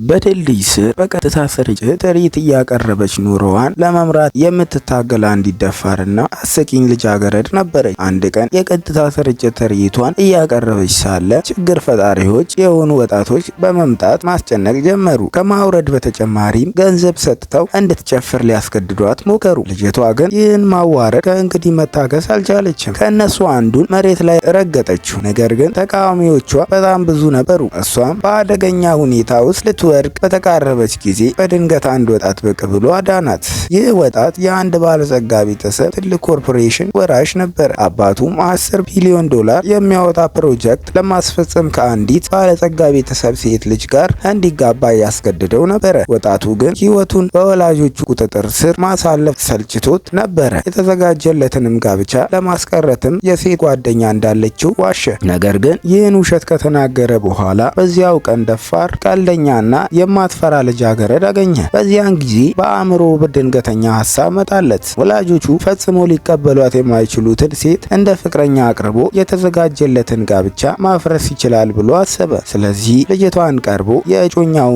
በድልድይ ስር በቀጥታ ስርጭት ትርኢት እያቀረበች ኑሮዋን ለመምራት የምትታገል አንዲት ደፋርና አስቂኝ ልጃገረድ ነበረች። አንድ ቀን የቀጥታ ስርጭት ትርኢቷን እያቀረበች ሳለ ችግር ፈጣሪዎች የሆኑ ወጣቶች በመምጣት ማስጨነቅ ጀመሩ። ከማውረድ በተጨማሪም ገንዘብ ሰጥተው እንድትጨፍር ሊያስገድዷት ሞከሩ። ልጅቷ ግን ይህን ማዋረድ ከእንግዲህ መታገስ አልቻለችም። ከእነሱ አንዱን መሬት ላይ ረገጠችው። ነገር ግን ተቃዋሚዎቿ በጣም ብዙ ነበሩ። እሷም በአደገኛ ሁኔታ ውስጥ ልትወድቅ በተቃረበች ጊዜ በድንገት አንድ ወጣት ብቅ ብሎ አዳናት። ይህ ወጣት የአንድ ባለጸጋ ቤተሰብ ትልቅ ኮርፖሬሽን ወራሽ ነበር። አባቱም 10 ቢሊዮን ዶላር የሚያወጣ ፕሮጀክት ለማስፈጸም ከአንዲት ባለጸጋ ቤተሰብ ሴት ልጅ ጋር እንዲጋባ ያስገድደው ነበረ። ወጣቱ ግን ሕይወቱን በወላጆቹ ቁጥጥር ስር ማሳለፍ ሰልችቶት ነበረ። የተዘጋጀለትንም ጋብቻ ለማስቀረትም የሴት ጓደኛ እንዳለችው ዋሸ። ነገር ግን ይህን ውሸት ከተናገረ በኋላ በዚያው ቀን ደፋር፣ ቀልደኛና የማትፈራ ልጃገረድ አገኘ። በዚያን ጊዜ በአእምሮው ድንገተኛ ሀሳብ መጣለት። ወላጆቹ ፈጽሞ ሊቀበሏት የማይችሉትን ሴት እንደ ፍቅረኛ አቅርቦ የተዘጋጀለትን ጋብቻ ማፍረስ ይችላል ብሎ አሰበ። ስለዚህ ልጅቷን ቀርቦ የእጮኛው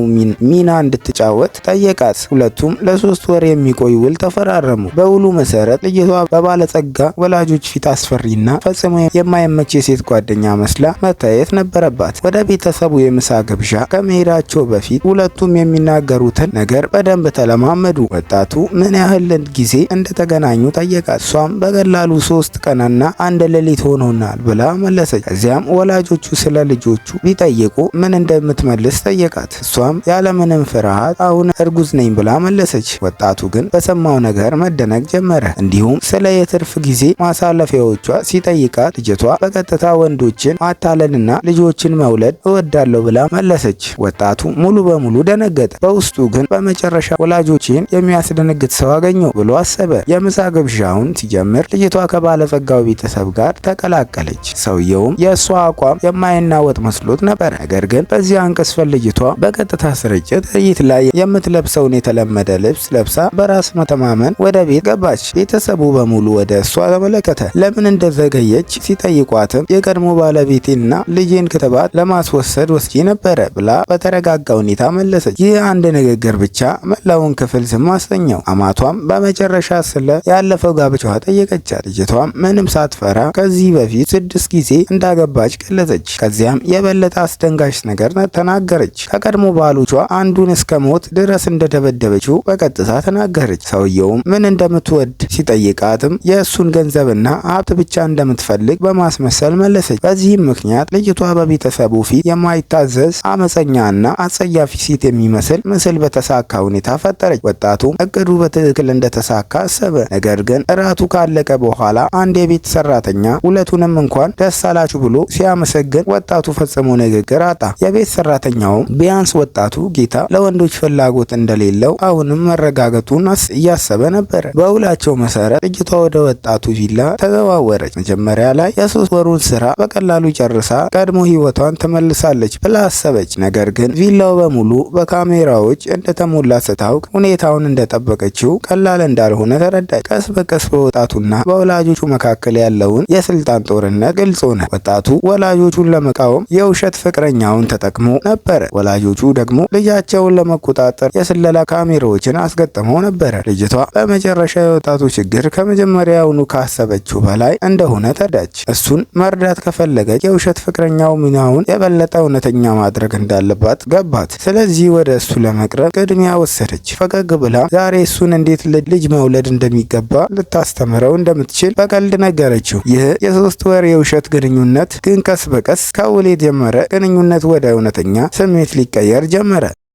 ሚና እንድትጫወት ጠየቃት። ሁለቱም ለ3 ወር የሚቆይ ውል ተፈራረሙ። በውሉ መሰረት ልጅቷ በባለጸጋ ወላጆች ፊት አስፈሪና ፈጽሞ የማይመች የሴት ጓደኛ መስላ መታየት ነበረባት። ወደ ቤተሰቡ የምሳ ግብዣ ከመሄዳቸው በፊት ሁለቱም የሚናገሩትን ነገር በደንብ ተለማመዱ። ወጣቱ ምን ያህል ጊዜ እንደተገናኙ ጠየቃት። እሷም በቀላሉ 3 ቀንና አንድ ሌሊት ሆኖናል ብላ መለሰች። ከዚያም ወላጆቹ ስለ ልጆቹ ቢጠይቁ ምን እንደምትመልስ ጠየቃት። እሷም ያለምንም ፍርሃት አሁን እርጉዝ ነኝ ብላ መለሰች። ወጣቱ ግን በሰማው ነገር መደነቅ ጀመረ። እንዲሁም ስለ የትርፍ ጊዜ ማሳለፊያዎቿ ሲጠይቃት ልጅቷ በቀጥታ ወንዶችን ማታለልና ልጆችን መውለድ እወዳለሁ ብላ መለሰች። ወጣቱ ሙሉ በሙሉ ደነገጠ። በውስጡ ግን በመጨረሻ ወላጆቼን የሚያስደነግጥ ሰው አገኘሁ ብሎ አሰበ። የምሳ ግብዣውን ሲጀምር ልጅቷ ከባለጸጋው ቤተሰብ ጋር ተቀላቀለች። ሰውየውም የእሷ አቋም የማይናወጥ መስሎት ነበር። ነገር ግን በዚያን ቅጽበት ልጅቷ በቀጥታ ስርጭት ትርኢት ላይ የምትለብሰውን የተለመደ ልብስ ለብሳ በራስ መተማመን ወደ ቤት ገባች። ቤተሰቡ በሙሉ ወደ እሷ ተመለከተ። ለምን እንደዘገየች ሲጠይቋትም የቀድሞ ባለቤቴና ልጄን ክትባት ለማስወሰድ ወስጄ ነበረ ብላ በተረጋጋ ሁኔታ መለሰች። ይህ አንድ ንግግር ብቻ መላውን ክፍል ዝም አሰኘው። አማቷም በመጨረሻ ስለ ያለፈው ጋብቻዋ ጠየቀቻት። ልጅቷም ምንም ሳትፈራ ከዚህ በፊት ስድስት ጊዜ እንዳገባች ገለጸች። ከዚያም የበለጠ አስደንጋጭ ነገር ተናገረች። ከቀድሞ ባሎቿ አንዱን እስከ ሞት ድረስ እንደደበደበችው በቀጥታ ተናገረች። ሰውየውም ምን እንደምትወድ ሲጠይቃትም የእሱን ገንዘብና ሀብት ብቻ እንደምትፈልግ በማስመሰል መለሰች። በዚህም ምክንያት ልጅቷ በቤተሰቡ ፊት የማይታዘዝ፣ አመፀኛና አጸያፊ ሴት የሚመስል ምስል በተሳካ ሁኔታ ፈጠረች። ወጣቱም እቅዱ በትክክል እንደተሳካ አሰበ። ነገር ግን እራቱ ካለቀ በኋላ አንድ የቤት ሰራተኛ ሁለቱንም እንኳን ደስ አላችሁ ብሎ ሲያመሰግን ወጣቱ ፈጽሞ ንግግር አጣ። የቤት ሰራተኛውም ቢያንስ ወጣቱ ጌታ ለወንዶች ፍላጎት እንደሌለው አሁንም መረጋገጡን እያሰበ ነበረ። በውላቸው መሰረት ልጅቷ ወደ ወጣቱ ቪላ ተዘዋወረች። መጀመሪያ ላይ የ3 ወሩን ስራ በቀላሉ ጨርሳ ቀድሞ ህይወቷን ትመልሳለች ብላ አሰበች። ነገር ግን ቪላው በሙሉ በካሜራዎች እንደተሞላ ስታውቅ ሁኔታውን እንደጠበቀችው ቀላል እንዳልሆነ ተረዳች። ቀስ በቀስ በወጣቱና በወላጆቹ መካከል ያለውን የስልጣን ጦርነት ግልጽ ሆነ። ወጣቱ ወላጆቹን ለመቃወም የውሸት ፍቅረኛውን ተጠቅሞ ነበረ። ወላጆቹ ደግሞ ልጃቸውን ለመቆጣጠር የስለላ ካሜራዎችን አስገጥመው ነበረ። ልጅቷ በመጨረሻ የወጣቱ ችግር ከመጀመሪያውኑ ካሰበችው በላይ እንደሆነ ተረዳች። እሱን መርዳት ከፈለገች የውሸት ፍቅረኛው ሚናውን የበለጠ እውነተኛ ማድረግ እንዳለባት ገባት። ስለዚህ ወደ እሱ ለመቅረብ ቅድሚያ ወሰደች። ፈገግ ብላ ዛሬ እሱን እንዴት ልጅ መውለድ እንደሚገባ ልታስተምረው እንደምትችል በቀልድ ነገረችው። ይህ የ3 ወር የውሸት ግንኙነት ግን ቀስ በቀስ ከውል የጀመረ ግንኙነት ወደ እውነተኛ ስሜት ሊቀየር ጀመረ።